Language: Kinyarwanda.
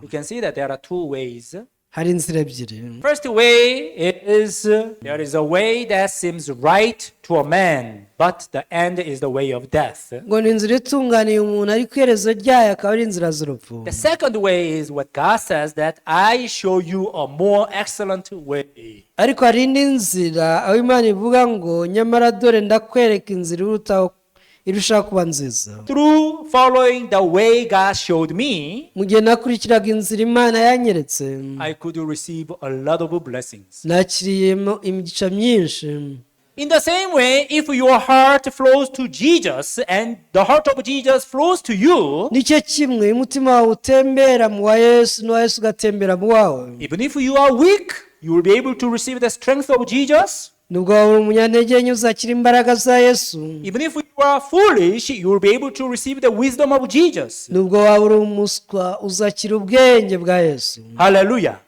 You can see that there are two ways. Hari inzira ebyiri. First way is there is a way that seems right to a man, but the end is the way of death. Ngo ni inzira itunganiye umuntu ariko iherezo ryayo akaba ari inzira z'urupfu. The second way is what God says, that I show you a more excellent way. Ariko hari indi nzira aho Imana ivuga ngo nyamara dore ndakwereka inzira irutaho irushaho kuba nziza. Through following the way God showed me, mu gihe nakurikiraga inzira Imana yanyeretse, I could receive a lot of blessings. Nakiriyemo imigisha myinshi. In the same way, if your heart flows to Jesus and the heart of Jesus flows to you, nicyo kimwe umutima wawe utembera mu wa Yesu n'uwa Yesu ugatembera mu wawe, even if you are weak, you will be able to receive the strength of Jesus. Nubwo waba uri umunyantege nke uzakira imbaraga za Yesu. Even if you are foolish, you will be able to receive the wisdom of Jesus. Nubwo waba uri umuswa uzakira ubwenge bwa Yesu. Hallelujah.